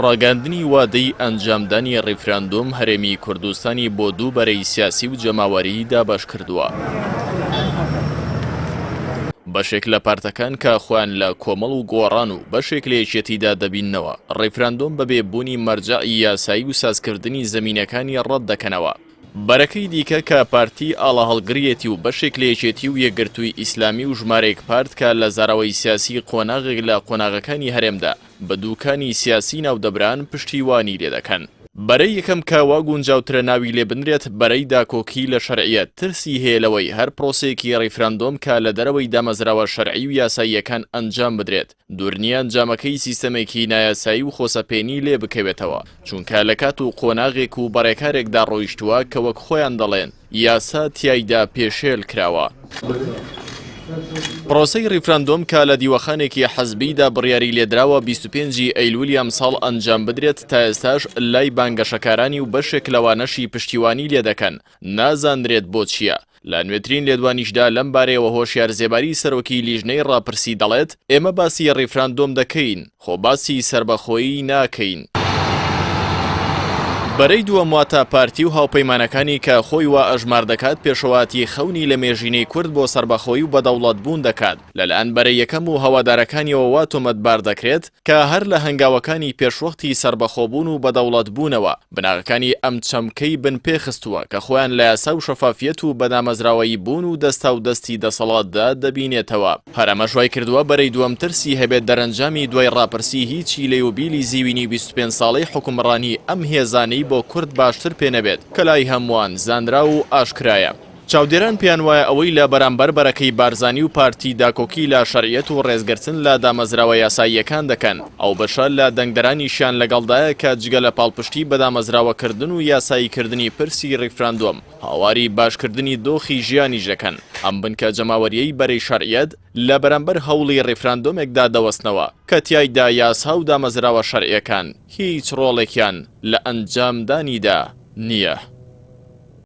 ڕاگەیاندنی وادەی ئەنجامدانی ڕیفراندۆم هەرێمی کوردستانی بۆ دوو بەرەی سیاسی و جەماوەری دابەش کردووە. بەشێک لە پارتەکان کە خۆیان لە کۆمەڵ و گۆڕان و بەشێک لە یەکێتیدا دەبیننەوە، ڕیفراندۆم بەبێ بوونی مەرجەعی یاسایی و سازکردنی زەمینەکانی ڕەت دەکەنەوە. بەرەکەی دیکە کە پارتی ئاڵاهەڵگریەتی و بەشێک لە یەکێتی و یەکگرتووی ئیسلامی و ژمارەیەک پارت کە لە زاراوەی سیاسی قۆناغێک لە قۆناغەکانی هەرێمدا بە دووکانی سیاسی ناودەبران پشتیوانی لێدەکەن. بەرەی یەکەم کە وا گونجاوترە ناوی لێ بنرێت بەرەی داکۆکی لە شەرعیەت، ترسی هەیە لەوەی هەر پرۆسەیەکی ڕیفراندۆم کە لە دەرەوەی دامەزراوە شەرعی و یاساییەکان ئەنجام بدرێت دوور نییە ئەنجامەکەی سیستەمێکی نایاسایی و خۆسەپێنی لێ بکەوێتەوە چونکە لە کات و قۆناغێک و بەڕێکارێکدا ڕۆیشتووە کە وەک خۆیان دەڵێن یاسا تیایدا پێشێل کراوە. پرۆسەی ڕیفراندۆم کە لە دیوەخانێکی حزبیدا بڕیاری لێدراوە 25 ی ئەیلولی ئەمساڵ ئەنجام بدرێت تا ئێستاش لای بانگەشەکارانی و بەشێک لەوانەشی پشتیوانی لێدەکەن نازانرێت بۆ چییە. لە نوێترین لێدوانیشدا لەم بارەیەوە هۆشیار زێباری سەرۆکی لیژنەی ڕاپرسی دەڵێت، ئێمە باسی ڕیفراندۆم دەکەین، خۆ باسی سەربەخۆیی ناکەین. بەرەی دووەم واتە پارتی و هاوپەیمانەکانی کە خۆی وا ئەژمار دەکات پێشەوایەتی خەونی لە مێژینەی کورد بۆ سەربەخۆیی و بەدەوڵەت بوون دەکات لەلایەن بەرەی یەکەم و هەوادارەکانیەوە وا تۆمەتبار دەکرێت کە هەر لە هەنگاوەکانی پێشوەختی سەربەخۆبوون و بەدەوڵەت بوونەوە بناغەکانی ئەم چەمکەی بن پێ خستووە کە خۆیان لە یاسا و شەفافیەت و بەدامەزراوەیی بوون و دەستاودەستی دەسەڵاتدا دەبینێتەوە. هەر ئەمەش وای کردووە بەرەی دووەم ترسی هەبێت دەرەنجامی دوای ڕاپرسی هیچی لە یوبیلی زیوینی 25 ساڵەی حوکمڕانی ئەم هێزانەی بۆ کورد باشتر پێ نەبێت کە لای هەمووان زانراو و ئاشکرایە. چاودێران پێیان وایە ئەوەی لە بەرامبەر بەرەکەی بارزانی و پارتی داکۆکی لە شەرعیەت و ڕێزگرتن لە دامەزراوە یاساییەکان دەکەن، ئەو بەشە لە دەنگدەرانیشیان لەگەڵدایە کە جگە لە پاڵپشتی بەدامەزراوەکردن و یاساییکردنی پرسی ڕیفراندۆم، هاواری باشکردنی دۆخی ژیانیش دەکەن. ئەم بنکە جەماوەرییەی بەرەی شەرعیەت لە بەرامبەر هەوڵی ڕیفراندۆمێکدا دەوەستنەوە کە تیایدا یاسا و دامەزراوە شەرعیەکان هیچ ڕۆڵێکیان لە ئەنجامدانیدا نییە.